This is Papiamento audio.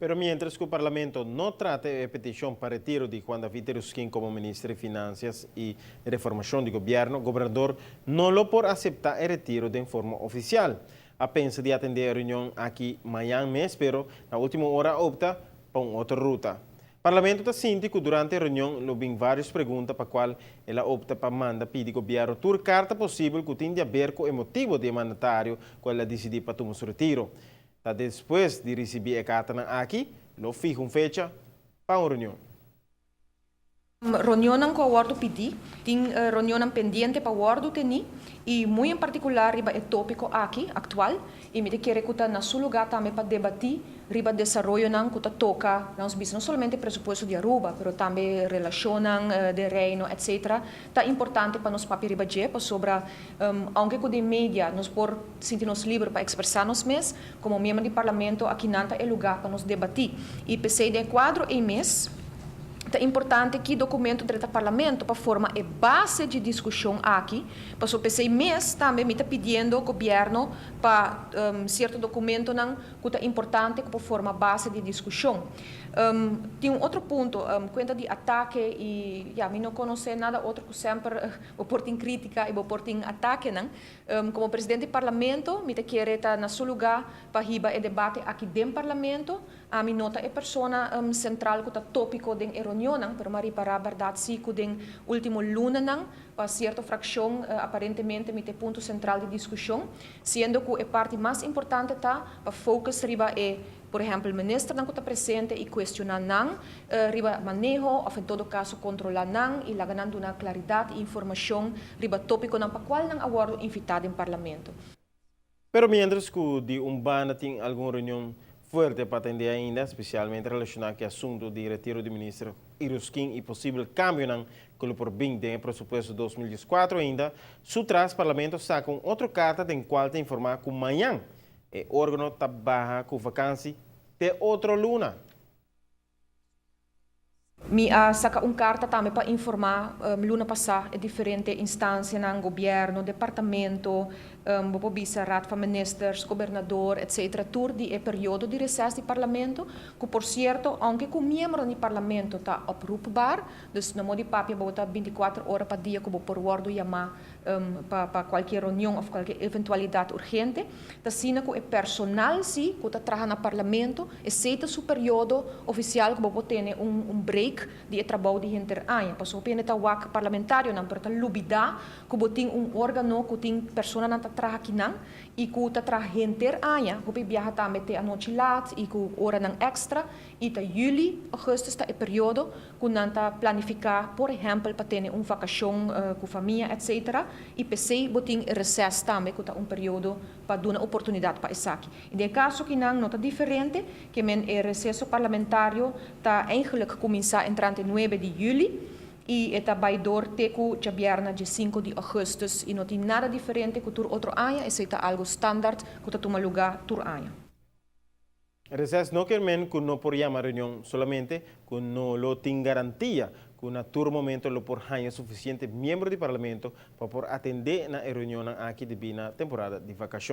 Pero mientras ku Parlamento no trata e petishon pa retiro di Juan David Yrausquin komo minister di Finansa i Reformashon di Gobièrnu, gobernador no lo por aseptá e retiro di forma ofisial. A pensa di atendé e reunion aki mañan mes, pero na último ora a opta pa un otro ruta. Parlamento ta sinti ku durante e reunion lo bin vários pregunta pa kual el a opta pa manda pidi gobièrnu tur karta posibel ku tin di aber ku e motibu di mandatario ku el a disidí pa tuma su retiro. Ta despues di risibí e kartanan aki, lo fiha un fecha pa un reunion. Reunionnan ku a wòrdu pidí, tin reunionnan pendiente pa wòrdu tení i muy en partikular riba e tópiko aki aktual i mi ta kere ku ta na su lugá tambe pa debatí riba desaroyonan ku ta toka, nos bisa, no solamente presupuesto di Aruba, pero tambe relashonnan den Reino, etc. Ta importante pa nos papia riba dje, pasobra aunke ku den media nos por sinti nos liber pa ekspresá nos mes, komo miembro di Parlamento akinan ta e lugá pa nos debatí. I p'esei den e kuadro ei mes ta importante ki dokumento drenta Parlamento pa forma e base di diskushon aki, pasobra p'esei mes tambe mi ta pidiendo gobièrnu pa sierto dokumentonan ku ta importante ku por forma base di diskushon. Tin un otro punto, kuenta di atake i ya, mi no konosé nada otro ku semper bo por tin krítika i bo por tin atakenan. Komo presidente di Parlamento mi ta kere ta na su lugá pa hiba e debate aki den Parlamento. Ami no ta e persona sentral ku ta tópiko den e reunionnan, pero mi a ripará bèrdat sí ku den último lunanan pa sierto frakshon aparentemente mi ta e punto sentral di diskushon, siendo ku e parti mas importante ta pa focus riba e, por ehèmpel, ministernan ku ta presente i kuestioná nan riba maneho òf en todo kaso kontrolá nan i laga nan duna klaridat i informashon riba tópikonan pa kual nan a wòrdu invitá den Parlamento. Pero mientras ku di un banda tin algun reunion fuerte pa atendé ainda, spesialmente relashoná ku e asuntu di retiro di minister Yrausquin i posibel kambionan ku lo por bin den e presupuesto 2004 ainda, su tras Parlamento saka un otro karta den kual ta informá ku mañan e órgano ta baha ku vakansi te otro luna. Mi a saka un karta tambe pa informá luna pasá e diferente instansianan, gobièrnu, departamento, bo por bisa Raad van Ministers, gobernador, etcetera, tur di e periodo di reses di Parlamento, ku por sierto, ounke ku miembronan di Parlamento ta oproepbaar, dus na modo di papia bo ta 24 ora pa dia ku bo por wòrdu yamá pa kualkier reunion òf kualkier eventualidat urgente, ta asina ku e personal si ku ta traha na Parlamento, esei ta su periodo ofisial ku bo por tene un break di e trabou di henter aña. Pasobra hopi hende ta wak parlamentarionan pero ta lubidá ku bo tin un órgano ku tin personanan ta traha akinan i ku ta traha henter aña, hopi biaha tambe te anochi lat i ku oranan èkstra i ta yüli, ougùstùs ta e periodo ku nan ta planifiká, por ehèmpel pa tene un vakashon ku famia etcetera, i p'esei bo tin e reses tambe ku ta un periodo pa duna oportunidat pa esaki. I den e kaso ki nan no ta diferente, ke men e reseso parlamentario ta eigenlijk kuminsá entrante 9 di yüli i e ta bai dor te ku djabièrnè 5 di ougùstùs i no tin nada diferente ku tur otro aña, esei ta algu standaard ku ta tuma lugá tur aña. Reses no ke men ku no por yama reunion, solamente ku no lo tin garantia ku na tur momento lo por haña sufisiente miembro di Parlamento pa por atendé na e reunionnan aki debí na temporada di vakashon.